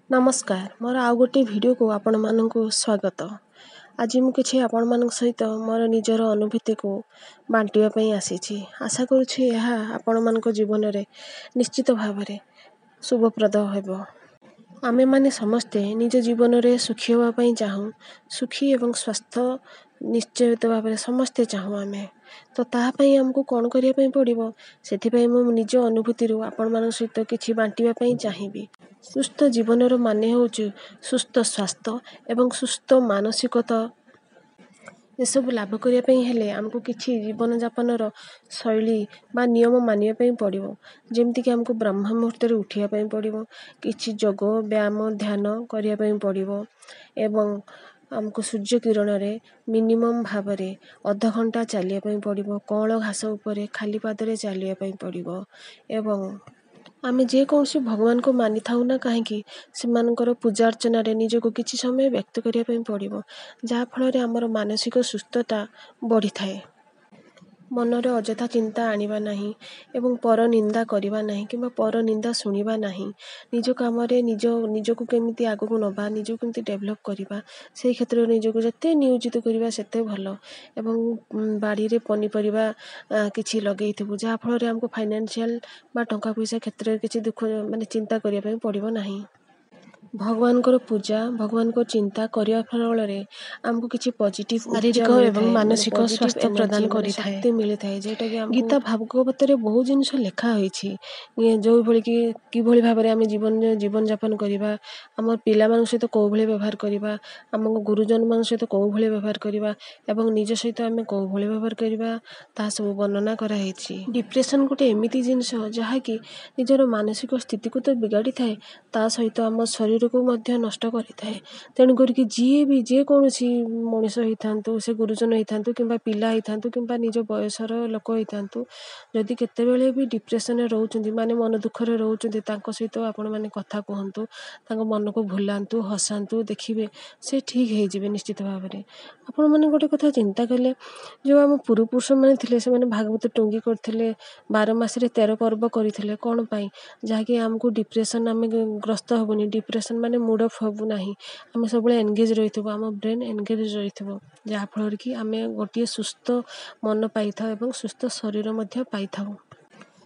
ନମସ୍କାର, ମୋର ଆଉ ଗୋଟିଏ ଭିଡ଼ିଓକୁ ଆପଣମାନଙ୍କୁ ସ୍ୱାଗତ। ଆଜି ମୁଁ କିଛି ଆପଣମାନଙ୍କ ସହିତ ମୋର ନିଜର ଅନୁଭୂତିକୁ ବାଣ୍ଟିବା ପାଇଁ ଆସିଛି। ଆଶା କରୁଛି ଏହା ଆପଣମାନଙ୍କ ଜୀବନରେ ନିଶ୍ଚିତ ଭାବରେ ଶୁଭପ୍ରଦ ହେବ। ଆମେମାନେ ସମସ୍ତେ ନିଜ ଜୀବନରେ ସୁଖୀ ହେବା ପାଇଁ ଚାହୁଁ। ସୁଖୀ ଏବଂ ସ୍ୱାସ୍ଥ୍ୟ ନିଶ୍ଚିତ ଭାବରେ ସମସ୍ତେ ଚାହୁଁ ଆମେ। ତ ତାହା ପାଇଁ ଆମକୁ କ'ଣ କରିବା ପାଇଁ ପଡ଼ିବ, ସେଥିପାଇଁ ମୁଁ ନିଜ ଅନୁଭୂତିରୁ ଆପଣମାନଙ୍କ ସହିତ କିଛି ବାଣ୍ଟିବା ପାଇଁ ଚାହିଁବି। ସୁସ୍ଥ ଜୀବନର ମାନେ ହେଉଛି ସୁସ୍ଥ ସ୍ୱାସ୍ଥ୍ୟ ଏବଂ ସୁସ୍ଥ ମାନସିକତା। ଏସବୁ ଲାଭ କରିବା ପାଇଁ ହେଲେ ଆମକୁ କିଛି ଜୀବନଯାପନର ଶୈଳୀ ବା ନିୟମ ମାନିବା ପାଇଁ ପଡ଼ିବ। ଯେମିତିକି ଆମକୁ ବ୍ରହ୍ମ ମୁହୂର୍ତ୍ତରେ ଉଠିବା ପାଇଁ ପଡ଼ିବ, କିଛି ଯୋଗ ବ୍ୟାୟାମ ଧ୍ୟାନ କରିବା ପାଇଁ ପଡ଼ିବ ଏବଂ ଆମକୁ ସୂର୍ଯ୍ୟ କିରଣରେ ମିନିମମ୍ ଭାବରେ ଅଧଘଣ୍ଟା ଚାଲିବା ପାଇଁ ପଡ଼ିବ, କଅଁଳ ଘାସ ଉପରେ ଖାଲି ପାଦରେ ଚାଲିବା ପାଇଁ ପଡ଼ିବ ଏବଂ ଆମେ ଯେକୌଣସି ଭଗବାନଙ୍କୁ ମାନିଥାଉ ନା କାହିଁକି, ସେମାନଙ୍କର ପୂଜା ଅର୍ଚ୍ଚନାରେ ନିଜକୁ କିଛି ସମୟ ବ୍ୟକ୍ତ କରିବା ପାଇଁ ପଡ଼ିବ, ଯାହାଫଳରେ ଆମର ମାନସିକ ସୁସ୍ଥତା ବଢ଼ିଥାଏ। ମନରେ ଅଯଥା ଚିନ୍ତା ଆଣିବା ନାହିଁ ଏବଂ ପର ନିନ୍ଦା କରିବା ନାହିଁ କିମ୍ବା ପର ନିନ୍ଦା ଶୁଣିବା ନାହିଁ। ନିଜ କାମରେ ନିଜକୁ କେମିତି ଆଗକୁ ନେବା, ନିଜକୁ କେମିତି ଡେଭଲପ୍ କରିବା, ସେଇ କ୍ଷେତ୍ରରେ ନିଜକୁ ଯେତେ ନିୟୋଜିତ କରିବା ସେତେ ଭଲ। ଏବଂ ବାଡ଼ିରେ ପନିପରିବା କିଛି ଲଗେଇଥିବୁ, ଯାହାଫଳରେ ଆମକୁ ଫାଇନାନ୍ସିଆଲ୍ ବା ଟଙ୍କା ପଇସା କ୍ଷେତ୍ରରେ କିଛି ଦୁଃଖ ମାନେ ଚିନ୍ତା କରିବା ପାଇଁ ପଡ଼ିବ ନାହିଁ। ଭଗବାନଙ୍କର ପୂଜା, ଭଗବାନଙ୍କ ଚିନ୍ତା କରିବା ଫଳରେ ଆମକୁ କିଛି ପଜିଟିଭ୍ ଶାରୀରିକ ଏବଂ ମାନସିକ ସ୍ୱାସ୍ଥ୍ୟ ପ୍ରଦାନ କରିଥାଏ। ଶକ୍ତି ମିଳିଥାଏ, ଯେଉଁଟାକି ଗୀତା ଭାଗବତରେ ବହୁତ ଜିନିଷ ଲେଖା ହୋଇଛି, ଯେଉଁଭଳି କି କିଭଳି ଭାବରେ ଆମେ ଜୀବନଯାପନ କରିବା, ଆମ ପିଲାମାନଙ୍କ ସହିତ କେଉଁ ଭଳି ବ୍ୟବହାର କରିବା, ଆମ ଗୁରୁଜନମାନଙ୍କ ସହିତ କେଉଁ ଭଳି ବ୍ୟବହାର କରିବା ଏବଂ ନିଜ ସହିତ ଆମେ କେଉଁ ଭଳି ବ୍ୟବହାର କରିବା, ତାହା ସବୁ ବର୍ଣ୍ଣନା କରାହେଇଛି। ଡିପ୍ରେସନ୍ ଗୋଟେ ଏମିତି ଜିନିଷ ଯାହାକି ନିଜର ମାନସିକ ସ୍ଥିତିକୁ ତ ବିଗାଡ଼ିଥାଏ, ତା ସହିତ ଆମ ଶରୀରକୁ ମଧ୍ୟ ନଷ୍ଟ କରିଥାଏ। ତେଣୁ କରିକି ଯିଏ ବି ଯେକୌଣସି ମଣିଷ ହେଇଥାନ୍ତୁ, ସେ ଗୁରୁଜନ ହେଇଥାନ୍ତୁ କିମ୍ବା ପିଲା ହେଇଥାନ୍ତୁ କିମ୍ବା ନିଜ ବୟସର ଲୋକ ହେଇଥାନ୍ତୁ, ଯଦି କେତେବେଳେ ବି ଡିପ୍ରେସନ୍ରେ ରହୁଛନ୍ତି, ମାନେ ମନ ଦୁଃଖରେ ରହୁଛନ୍ତି, ତାଙ୍କ ସହିତ ଆପଣମାନେ କଥା କୁହନ୍ତୁ, ତାଙ୍କ ମନକୁ ଭୁଲାନ୍ତୁ, ହସାନ୍ତୁ, ଦେଖିବେ ସେ ଠିକ୍ ହେଇଯିବେ ନିଶ୍ଚିତ ଭାବରେ। ଆପଣମାନେ ଗୋଟେ କଥା ଚିନ୍ତା କଲେ, ଯେଉଁ ଆମ ପୂର୍ବପୁରୁଷମାନେ ଥିଲେ ସେମାନେ ଭାଗବତ ଟୁଙ୍ଗି କରିଥିଲେ, 12 ମାସରେ 13 ପର୍ବ କରିଥିଲେ, କ'ଣ ପାଇଁ? ଯାହାକି ଆମକୁ ଡିପ୍ରେସନ୍ ଆମେ ଗ୍ରସ୍ତ ହେବୁନି, ଡିପ୍ରେସନ୍ ମାନେ ମୁଡ଼୍ ଅଫ୍ ହେବୁ ନାହିଁ, ଆମେ ସବୁବେଳେ ଏନଗେଜ୍ ରହିଥିବୁ, ଆମ ବ୍ରେନ୍ ଏନଗେଜ୍ ରହିଥିବ, ଯାହାଫଳରେ କି ଆମେ ଗୋଟିଏ ସୁସ୍ଥ ମନ ପାଇଥାଉ ଏବଂ ସୁସ୍ଥ ଶରୀର ମଧ୍ୟ ପାଇଥାଉ।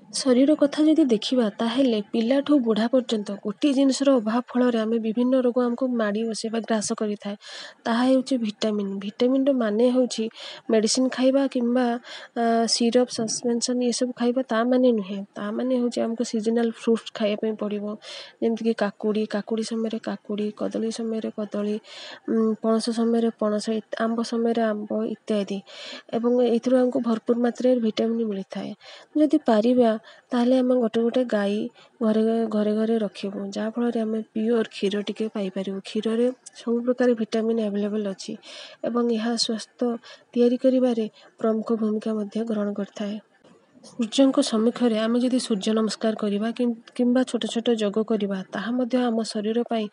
ଶରୀର କଥା ଯଦି ଦେଖିବା, ତାହେଲେ ପିଲାଠୁ ବୁଢ଼ା ପର୍ଯ୍ୟନ୍ତ ଗୋଟିଏ ଜିନିଷର ଅଭାବ ଫଳରେ ଆମେ ବିଭିନ୍ନ ରୋଗ ଆମକୁ ମାଡ଼ି ବସେ ବା ଗ୍ରାସ କରିଥାଏ, ତାହା ହେଉଛି ଭିଟାମିନ୍। ଭିଟାମିନ୍ର ମାନେ ହେଉଛି ମେଡ଼ିସିନ୍ ଖାଇବା କିମ୍ବା ସିରପ୍, ସସ୍ପେନ୍ସନ୍ ଏସବୁ ଖାଇବା ତା ମାନେ ନୁହେଁ। ତା ମାନେ ହେଉଛି ଆମକୁ ସିଜନାଲ୍ ଫ୍ରୁଟ୍ସ ଖାଇବା ପାଇଁ ପଡ଼ିବ, ଯେମିତିକି କାକୁଡ଼ି, କାକୁଡ଼ି ସମୟରେ କାକୁଡ଼ି, କଦଳୀ ସମୟରେ କଦଳୀ, ପଣସ ସମୟରେ ପଣସ, ଆମ୍ବ ସମୟରେ ଆମ୍ବ ଇତ୍ୟାଦି। ଏବଂ ଏଇଥିରୁ ଆମକୁ ଭରପୁର ମାତ୍ରାରେ ଭିଟାମିନ୍ ମିଳିଥାଏ। ଯଦି ପାରିବା ତାହେଲେ ଆମେ ଗୋଟେ ଗୋଟେ ଗାଈ ଘରେ ଘରେ ଘରେ ରଖିବୁ, ଯାହାଫଳରେ ଆମେ ପିଓର କ୍ଷୀର ଟିକେ ପାଇପାରିବୁ। କ୍ଷୀରରେ ସବୁ ପ୍ରକାର ଭିଟାମିନ୍ ଆଭେଲେବଲ୍ ଅଛି ଏବଂ ଏହା ସ୍ୱାସ୍ଥ୍ୟ ତିଆରି କରିବାରେ ପ୍ରମୁଖ ଭୂମିକା ମଧ୍ୟ ଗ୍ରହଣ କରିଥାଏ। ସୂର୍ଯ୍ୟଙ୍କ ସମ୍ମୁଖରେ ଆମେ ଯଦି ସୂର୍ଯ୍ୟ ନମସ୍କାର କରିବା କିମ୍ବା ଛୋଟ ଛୋଟ ଯୋଗ କରିବା, ତାହା ମଧ୍ୟ ଆମ ଶରୀର ପାଇଁ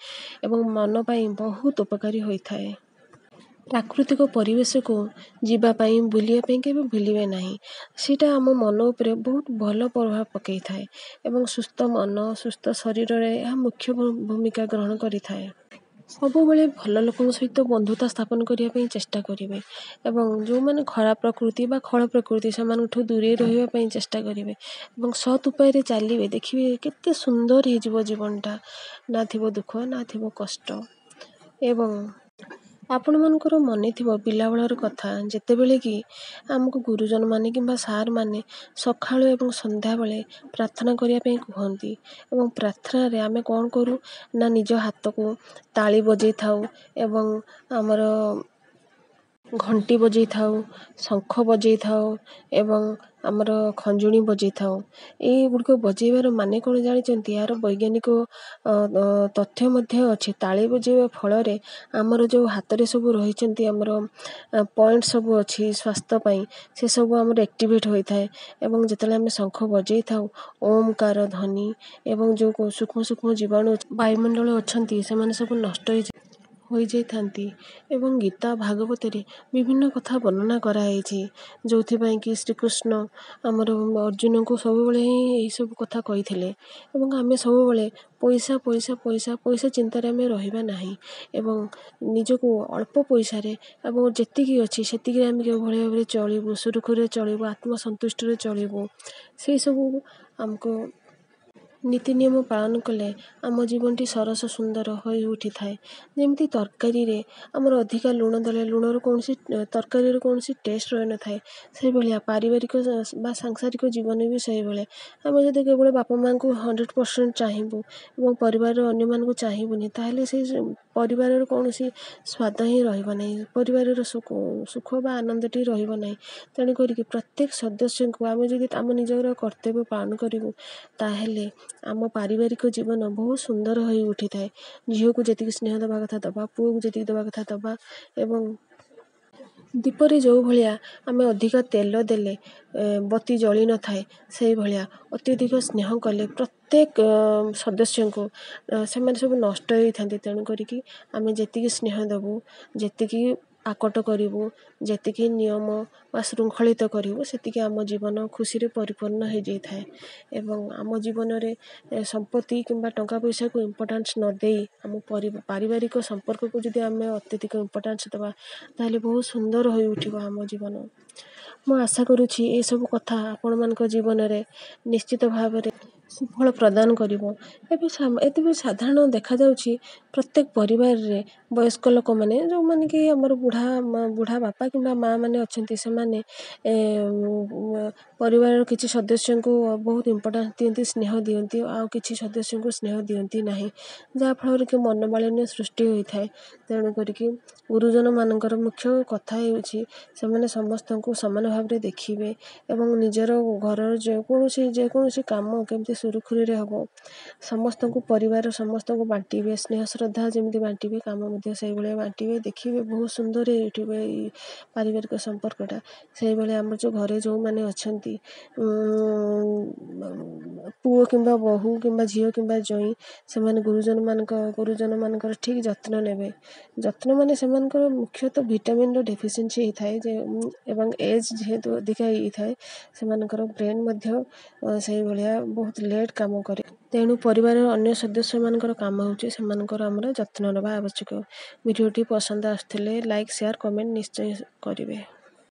ଏବଂ ମନ ପାଇଁ ବହୁତ ଉପକାରୀ ହୋଇଥାଏ। ପ୍ରାକୃତିକ ପରିବେଶକୁ ଯିବା ପାଇଁ, ବୁଲିବା ପାଇଁ କେବେ ଭୁଲିବେ ନାହିଁ। ସେଇଟା ଆମ ମନ ଉପରେ ବହୁତ ଭଲ ପ୍ରଭାବ ପକାଇଥାଏ ଏବଂ ସୁସ୍ଥ ମନ ସୁସ୍ଥ ଶରୀରରେ ଏହା ମୁଖ୍ୟ ଭୂମିକା ଗ୍ରହଣ କରିଥାଏ। ସବୁବେଳେ ଭଲ ଲୋକଙ୍କ ସହିତ ବନ୍ଧୁତା ସ୍ଥାପନ କରିବା ପାଇଁ ଚେଷ୍ଟା କରିବେ ଏବଂ ଯେଉଁମାନେ ଖରାପ ପ୍ରକୃତି ବା ଖଳ ପ୍ରକୃତି ସେମାନଙ୍କଠୁ ଦୂରେଇ ରହିବା ପାଇଁ ଚେଷ୍ଟା କରିବେ ଏବଂ ସତ୍ ଉପାୟରେ ଚାଲିବେ। ଦେଖିବେ କେତେ ସୁନ୍ଦର ହେଇଯିବ ଜୀବନଟା, ନା ଥିବ ଦୁଃଖ ନା ଥିବ କଷ୍ଟ। ଏବଂ ଆପଣମାନଙ୍କର ମନେ ଥିବ ପିଲାବେଳର କଥା, ଯେତେବେଳେ କି ଆମକୁ ଗୁରୁଜନମାନେ କିମ୍ବା ସାର୍ମାନେ ସକାଳୁ ଏବଂ ସନ୍ଧ୍ୟାବେଳେ ପ୍ରାର୍ଥନା କରିବା ପାଇଁ କୁହନ୍ତି ଏବଂ ପ୍ରାର୍ଥନାରେ ଆମେ କ'ଣ କରୁ ନା ନିଜ ହାତକୁ ତାଳି ବଜାଇଥାଉ ଏବଂ ଆମର ଘଣ୍ଟି ବଜାଇଥାଉ, ଶଙ୍ଖ ବଜାଇଥାଉ ଏବଂ ଆମର ଖଞ୍ଜଣି ବଜାଇଥାଉ। ଏଇଗୁଡ଼ିକ ବଜାଇବାର ମାନେ କ'ଣ ଜାଣିଛନ୍ତି? ଏହାର ବୈଜ୍ଞାନିକ ତଥ୍ୟ ମଧ୍ୟ ଅଛି। ତାଳି ବଜାଇବା ଫଳରେ ଆମର ଯେଉଁ ହାତରେ ସବୁ ରହିଛନ୍ତି ଆମର ପଏଣ୍ଟ ସବୁ ଅଛି ସ୍ୱାସ୍ଥ୍ୟ ପାଇଁ, ସେସବୁ ଆମର ଆକ୍ଟିଭେଟ୍ ହୋଇଥାଏ। ଏବଂ ଯେତେବେଳେ ଆମେ ଶଙ୍ଖ ବଜାଇଥାଉ, ଓମକାର ଧ୍ୱନି ଏବଂ ଯେଉଁ ସୂକ୍ଷ୍ମ ସୂକ୍ଷ୍ମ ଜୀବାଣୁ ବାୟୁମଣ୍ଡଳ ଅଛନ୍ତି ସେମାନେ ସବୁ ନଷ୍ଟ ହେଇଯାଏ। ହୋଇଯାଇଥାନ୍ତି। ଏବଂ ଗୀତା ଭାଗବତରେ ବିଭିନ୍ନ କଥା ବର୍ଣ୍ଣନା କରାହୋଇଛି, ଯେଉଁଥିପାଇଁ କି ଶ୍ରୀକୃଷ୍ଣ ଆମର ଅର୍ଜୁନଙ୍କୁ ସବୁବେଳେ ହିଁ ଏହିସବୁ କଥା କହିଥିଲେ। ଏବଂ ଆମେ ସବୁବେଳେ ପଇସା, ପଇସା, ପଇସା, ପଇସା ଚିନ୍ତାରେ ଆମେ ରହିବା ନାହିଁ ଏବଂ ନିଜକୁ ଅଳ୍ପ ପଇସାରେ ଏବଂ ଯେତିକି ଅଛି ସେତିକିରେ ଆମେ କେଉଁଭଳି ଭାବରେ ଚଳିବୁ, ସୁରୁଖୁରୁରେ ଚଳିବୁ, ଆତ୍ମସନ୍ତୁଷ୍ଟିରେ ଚଳିବୁ, ସେହିସବୁ ଆମକୁ ନୀତି ନିୟମ ପାଳନ କଲେ ଆମ ଜୀବନଟି ସରସ ସୁନ୍ଦର ହୋଇ ଉଠିଥାଏ। ଯେମିତି ତରକାରୀରେ ଆମର ଅଧିକା ଲୁଣ ଦେଲେ ଲୁଣର କୌଣସି ତରକାରୀର କୌଣସି ଟେଷ୍ଟ ରହିନଥାଏ, ସେଇଭଳିଆ ପାରିବାରିକ ବା ସାଂସାରିକ ଜୀବନ ବି ସେଇଭଳିଆ। ଆମେ ଯଦି କେବଳ ବାପା ମାଆଙ୍କୁ 100% ଚାହିଁବୁ ଏବଂ ପରିବାରର ଅନ୍ୟମାନଙ୍କୁ ଚାହିଁବୁନି, ତା'ହେଲେ ସେଇ ପରିବାରର କୌଣସି ସ୍ୱାଦ ହିଁ ରହିବ ନାହିଁ, ପରିବାରର ସୁଖ ବା ଆନନ୍ଦଟି ରହିବ ନାହିଁ। ତେଣୁ କରିକି ପ୍ରତ୍ୟେକ ସଦସ୍ୟଙ୍କୁ ଆମେ ଯଦି ଆମ ନିଜର କର୍ତ୍ତବ୍ୟ ପାଳନ କରିବୁ, ତା'ହେଲେ ଆମ ପାରିବାରିକ ଜୀବନ ବହୁତ ସୁନ୍ଦର ହୋଇ ଉଠିଥାଏ। ଝିଅକୁ ଯେତିକି ସ୍ନେହ ଦେବା କଥା ଦେବା, ପୁଅକୁ ଯେତିକି ଦେବା କଥା ଦେବା। ଏବଂ ଦୀପରେ ଯେଉଁ ଭଳିଆ ଆମେ ଅଧିକ ତେଲ ଦେଲେ ବତି ଜଳି ନଥାଏ, ସେଇଭଳିଆ ଅତ୍ୟଧିକ ସ୍ନେହ କଲେ ପ୍ରତ୍ୟେକ ସଦସ୍ୟଙ୍କୁ ସେମାନେ ସବୁ ନଷ୍ଟ ହୋଇଥାନ୍ତି। ତେଣୁ କରିକି ଆମେ ଯେତିକି ସ୍ନେହ ଦେବୁ, ଯେତିକି ଆକଟ କରିବୁ, ଯେତିକି ନିୟମ ବା ଶୃଙ୍ଖଳିତ କରିବୁ, ସେତିକି ଆମ ଜୀବନ ଖୁସିରେ ପରିପୂର୍ଣ୍ଣ ହୋଇଯାଇଥାଏ। ଏବଂ ଆମ ଜୀବନରେ ସମ୍ପତ୍ତି କିମ୍ବା ଟଙ୍କା ପଇସାକୁ ଇମ୍ପୋର୍ଟାନ୍ସ ନ ଦେଇ ଆମ ପାରିବାରିକ ସମ୍ପର୍କକୁ ଯଦି ଆମେ ଅତ୍ୟଧିକ ଇମ୍ପୋର୍ଟାନ୍ସ ଦେବା, ତା'ହେଲେ ବହୁତ ସୁନ୍ଦର ହୋଇଉଠିବ ଆମ ଜୀବନ। ମୁଁ ଆଶା କରୁଛି ଏସବୁ କଥା ଆପଣମାନଙ୍କ ଜୀବନରେ ନିଶ୍ଚିତ ଭାବରେ ସୁଫଳ ପ୍ରଦାନ କରିବ। ଏବେ ଏବେ ସାଧାରଣ ଦେଖାଯାଉଛି, ପ୍ରତ୍ୟେକ ପରିବାରରେ ବୟସ୍କ ଲୋକମାନେ, ଯେଉଁମାନେ କି ଆମର ବୁଢ଼ା ବୁଢ଼ା ବାପା କିମ୍ବା ମାଆ ମାନେ ଅଛନ୍ତି, ସେମାନେ ପରିବାରର କିଛି ସଦସ୍ୟଙ୍କୁ ବହୁତ ଇମ୍ପୋର୍ଟାନ୍ସ ଦିଅନ୍ତି, ସ୍ନେହ ଦିଅନ୍ତି, ଆଉ କିଛି ସଦସ୍ୟଙ୍କୁ ସ୍ନେହ ଦିଅନ୍ତି ନାହିଁ, ଯାହାଫଳରେ କି ମନୋମାଳିନ୍ୟ ସୃଷ୍ଟି ହୋଇଥାଏ। ତେଣୁ କରିକି ଗୁରୁଜନମାନଙ୍କର ମୁଖ୍ୟ କଥା ହେଉଛି ସେମାନେ ସମସ୍ତଙ୍କୁ ସମାନ ଭାବରେ ଦେଖିବେ ଏବଂ ନିଜର ଘରର ଯେକୌଣସି କାମ କେମିତି ସୁରୁଖୁରୁରେ ହେବ, ସମସ୍ତଙ୍କୁ, ପରିବାର ସମସ୍ତଙ୍କୁ ବାଣ୍ଟିବେ। ସ୍ନେହ ଶ୍ରଦ୍ଧା ଯେମିତି ବାଣ୍ଟିବେ, କାମ ମଧ୍ୟ ସେଇଭଳିଆ ବାଣ୍ଟିବେ। ଦେଖିବେ ବହୁତ ସୁନ୍ଦର ହେଇଉଠିବ ଏଇ ପାରିବାରିକ ସମ୍ପର୍କଟା। ସେଇଭଳିଆ ଆମର ଯେଉଁ ଘରେ ଯେଉଁମାନେ ଅଛନ୍ତି, ପୁଅ କିମ୍ବା ବୋହୂ କିମ୍ବା ଝିଅ କିମ୍ବା ଜ୍ୱାଇଁ, ସେମାନେ ଗୁରୁଜନମାନଙ୍କର ଠିକ୍ ଯତ୍ନ ନେବେ। ଯତ୍ନ ମାନେ ସେମାନଙ୍କର ମୁଖ୍ୟତଃ ଭିଟାମିନ୍ର ଡେଫିସିଏନ୍ସି ହେଇଥାଏ ଯେ, ଏବଂ ଏଜ୍ ଯେହେତୁ ଅଧିକା ହେଇଥାଏ, ସେମାନଙ୍କର ବ୍ରେନ୍ ମଧ୍ୟ ସେଇଭଳିଆ ବହୁତ ଲେଟ୍ କାମ କରେ। ତେଣୁ ପରିବାରର ଅନ୍ୟ ସଦସ୍ୟମାନଙ୍କର କାମ ହେଉଛି ସେମାନଙ୍କର ଆମର ଯତ୍ନ ନେବା ଆବଶ୍ୟକ। ଭିଡ଼ିଓଟି ପସନ୍ଦ ଆସୁଥିଲେ ଲାଇକ୍, ସେୟାର, କମେଣ୍ଟ ନିଶ୍ଚୟ କରିବେ।